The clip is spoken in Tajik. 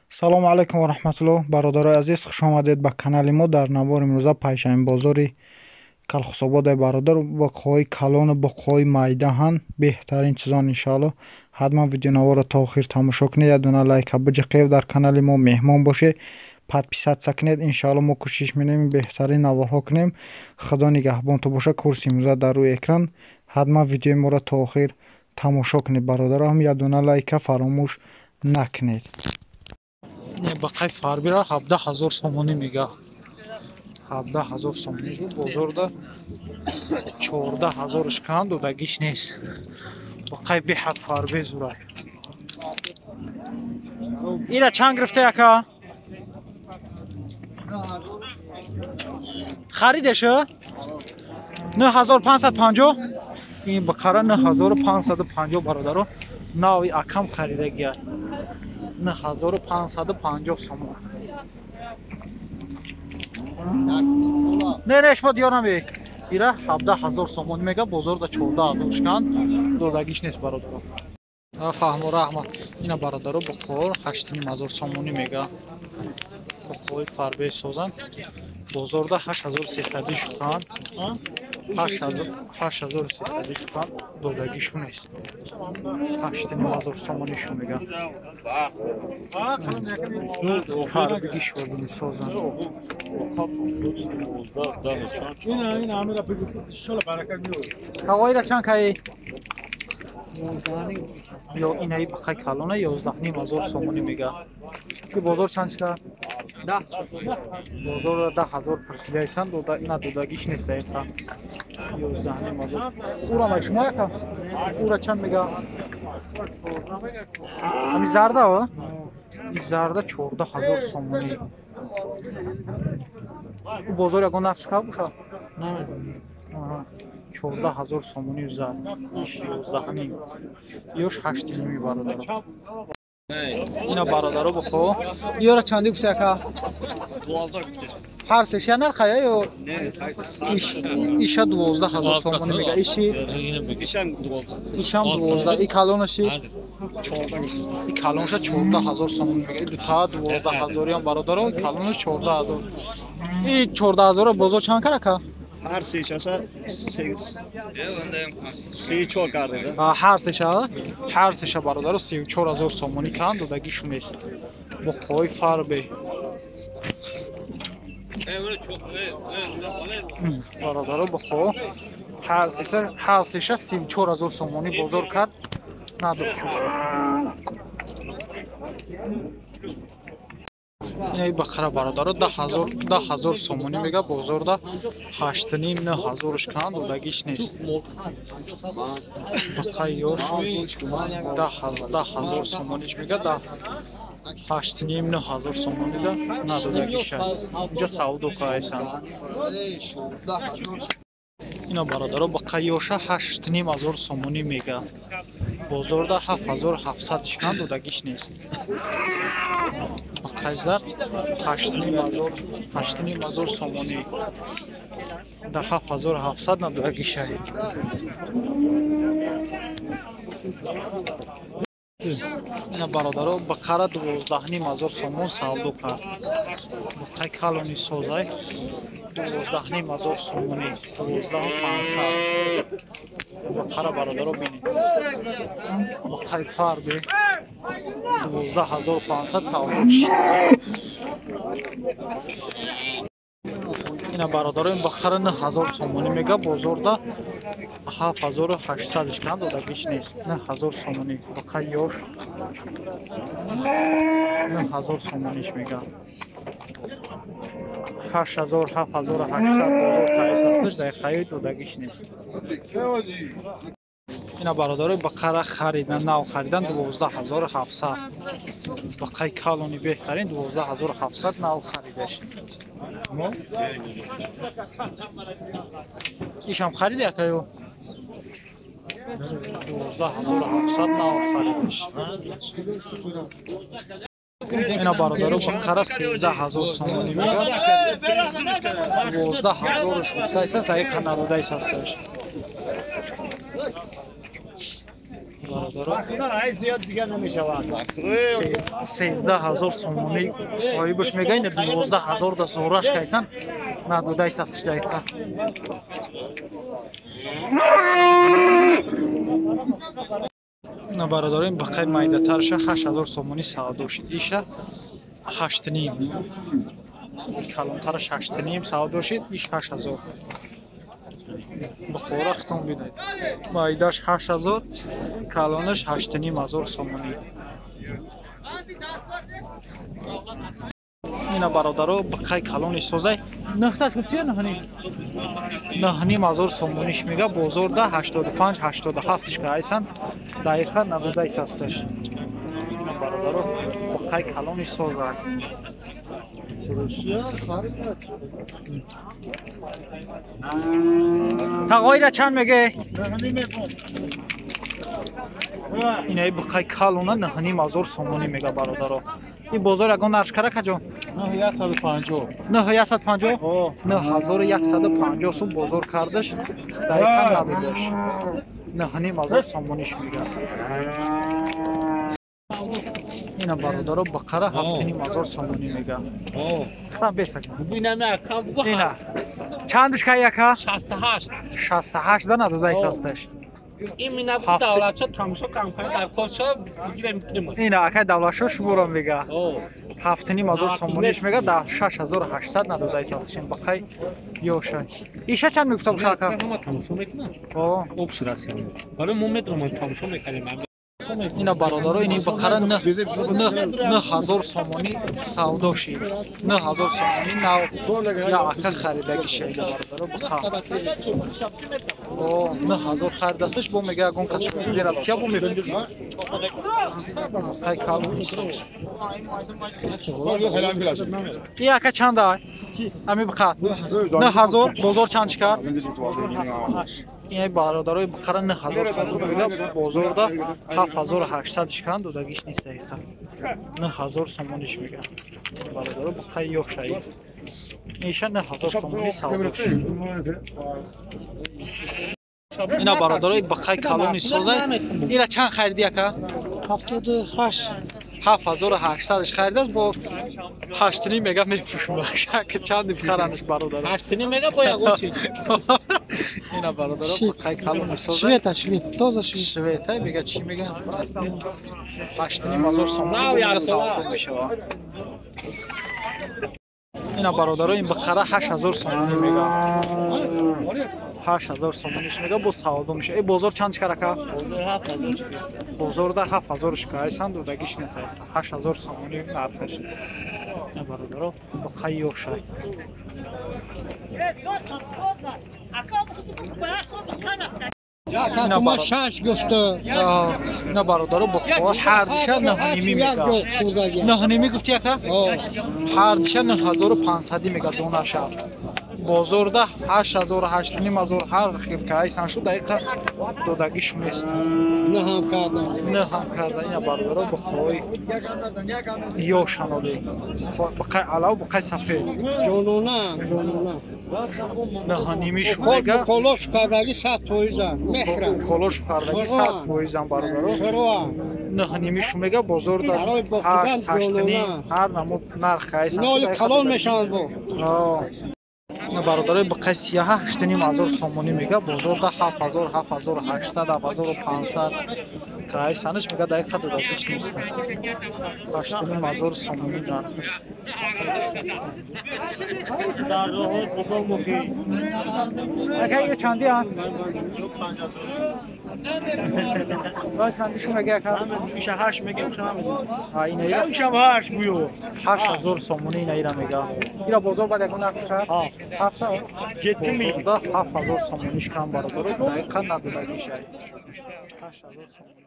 Салому алайкум ва раҳматуллоҳ, бародарои азиз, хуш омадед ба канали мо. Дар навори имрӯза пайшанбозори Калхусободай бародар, буқҳои калону буқҳои майдаҳанд, беҳтарин чизон иншоаллоҳ. Ҳатман видеонаворро то охир тамошо кунед, як дона лайка биҷиқед, дар канали мо меҳмон бошед, подписаться кунед. Иншоаллоҳ мо кӯшиш менем беҳтарин наворҳо кунем. Худо нигаҳбонтон бошад. Курси имрӯза дар рӯи экран. Ҳатман видеои моро то охир тамошо кунед бародаро, ҳам як дона лайка фаромӯш накунед. Бақай фарбира 17 000 сомонӣ мега. 17 000 сомонӣ бозорда 14 000 кан додагиш нест. Бақай беҳад фарбе зурай. Ира чанд гирифта яка? Харидеш? 9550. Ин бақара 9550 бародаро, нави акам харидагия. 9550 сомон. Не, не, шумо диёр намеед. Ира 17 000 сомон мега, бозорда 14 000 шкан, додагиш нест бародаро. Фаҳму раҳмат. Ина бародаро буқор 8500 сомонӣ мега. Буқои фарбе созанд. Бозорда 8300 шукан. 8300 шукан додагишу нест. 8500 сомонишу мега. Фарбиги шодини созанд. Ҳавоира чанд каи? Ё инаи бақай калона 11 500 сомонӣ мега. Ки бозор чанд шуда? Бозор 10 000 пурсидаисан, ина додагиш нест дақиқа. 11 500. Ура май шумо яка? Ура чанд мега? Ами зарда о? И зарда 14 000 сомонӣ. У бозор ягон нарх чикар боша? 14 000 сомонӣ зард. Иш 11,5. Ёш 8,5 бародаро. Ина бародаро бухо. Ёра чанди гуфта яка? 12 гуфта. Ҳар сеш я нарха я ё? Иша 12 000 сомонӣ мега. Иши? Ишам 12. Ишам 12. И калонаши? 14. И калонаша 14 000 сомонӣ мега. И дута 12 000 бародаро, калонаш 14 000. И 14 000 бозор чанд карака? Ҳар сешаса 34 карда. Ҳар сеша? Ҳар сеша бародаро 34 000 сомонӣ кан додагишу нест. Буқҳои фарбе. Бародаро буқҳо ҳар сеша 34 000 сомонӣ бозор кард, надод шуд. Инаи бақара бародаро 10 000 сомонӣ мега, бозорда 8,5 9 000 кан додагиш нест. Бақаи ёш 10 000 сомониш мега, 8,5 9 000 сомонида надодагиша. Инҷа савдо кайсан. Ина бародаро бақаи ёша 8 500 сомонӣ мега. Бозорда 7700 шкан додагиш нест. Бақаи зард 8 500 сомонӣ. Да 7700 надодагиша. Ина бародаро бақара 12 500 сомон савдо кард. Бақаи калони созай 12 500 сомонӣ, 12 500. Бақара бародаро бинед. Бақаи фарбе 12 500 савдо шуд. Ина бародаро ин бақара 9000 сомонӣ мега, бозорда 7800 кан додагиш нест. 9000 сомонӣ. Бақаи ёш 9000 сомониш мега. 8000, 7800 бозор қайс ҳасташ, дақиқаи додагиш нест. Ина бародаро бақара харидан, нав харидан 12 700. Бақаи калони беҳтарин 12 700 нав харидаш. Ишам харида якаю? 12 700 нав харидаш. Ина бародаро бақара 13 000 сомонӣ мега. 12 000 гуфтаиса, дақиқа надодаис ҳасташ. Бародаро 13 000 сомонӣ соҳибаш мега, ина 12 000 да зораш кайсан, надодаи састиш дақиқа. На бародаро, ин бақай майдатарша 8000 сомонӣ савдо шид. Иша 8,5, калонтараш 8,5 савдо шид, иш 8000. Бухора хитон бинед, майдаш 8000, калонаш 8,5 ҳазор сомонӣ. Ина бародаро, бақай калони созай нӯҳташ гуфтия, нӯҳним, 9,5 ҳазор сомониш мега, бозорда 85, 87-ш кайсан, дақиқа надодаи састаш. Ина бародаро, бақай калони созай. Тағоира чанд меге? Инаи бақай калона 9,5 ҳазор сомонӣ мега, бародаро. Ин бозор ягон нарх кара каҷо? 9150. 9150? 9150 сум бозор кардаш, дақиқа надодаш. 9,5 ҳазор сомониш мега. Ина бародаро, бақара 7,5 ҳазор сомонӣ мега. Хам бесак. Ина. Чандуш кай яка? 68. 68 да надодаи састаш. Именно давлатшо тамошо кампания дар корчо бигирем мекунем. Ина акай давлатшо шуморо мега. 7,5 ҳазор сомониш мега, да 6800 надодаи састаш. Ин бақай ёша. Иша чанд мегуфта боша ака? Ҳама тамошо мекунанд. Обши Россия. Барои мо метавонем тамошо мекардем. Ина бародаро, ини бақара 9000 сомонӣ савдо шид. 9000 сомонӣ нав я ака харидагиша. Ина бародаро, бақа о 9000 харидасташ, бо мега ягон кас зерад кия бо мефурӯшад. Қай калон. И ака чанда? Ами бақа 9000, бозор чанд чикар? Ин бародарои, бақара 9000 сомонӣ мега, бозорда 7800 шикан, додагиш нест дақиқа. 9000 сомониш мега. Бародаро, бақаи ёшаи. Иша 9000 сомонӣ савдо шуд. Ина бародарои, бақаи калони созай. Ира чанд хариди ака? 78. 7800 харидааст, бо 8,5 мега мефурӯшам. Ки чанд бихаранаш бародаро? 8,5 мега бо ягон чиз. Ина бародаро, бақаи калони созай. Швета, швед, тоже швед. Швета мега, чӣ мега? 8,5 ҳазор сомонӣ Нав як савдо мешавад. Ина бародаро, ин бақара 8000 сомонӣ мега. 8000 сомониш мега, бо савдо мешавад. Э бозор чанд чикар ака? Бозорда 7000 шикайсан, додагиш нест. 8000 сомонӣ нархаш. Ина бародаро, бақаи ёшай. Ма шаш гуфта. Ина бародаро, бухор ҳар диша 9,5 мега. 9,5 гуфти ака? Ҳар диша 9500 мега донаша. Бозорда 8000, 8,5 ҳазор ҳар хел кайсан шуд, дақиқа додагиш нест. Не ҳам карда. Не ҳам карда. Ина бародаро, бухорҳои ёшаноли. Бақай алав, бақай сафед. Ҷонона, ҷонона. 9,5 шу мега. Колош кардаги 100%. Мехра. Колош кардаги 100% бародаро. Хироа. 9,5 шу мега, бозорда Барои бохтан 8, 8,5 ҷонона. ҳар намуд нарх кайсан. Ноли калон мешаванд бо. Бародарои, бақай сияҳа 8,5 ҳазор сомонӣ мега, бозорда 7000, 7800, 7500 кайсанаш мега, дақиқа додагиш нест. 8,5 ҳазор сомонӣ нархаш. Ака, ё чанди ан? Ва чанди шу мега ака? Иша 8 мега, иша ҳам. А ина ира Иша 8 гуё. 8000 сомонӣ ина ира мега. Ира бозор баъд ягон нарх ша? Ҳафт? Ҷетти мега. Бозорда 7000 сомониш кам, бародаро, дақиқа надодагиша. 8000 сомонӣ.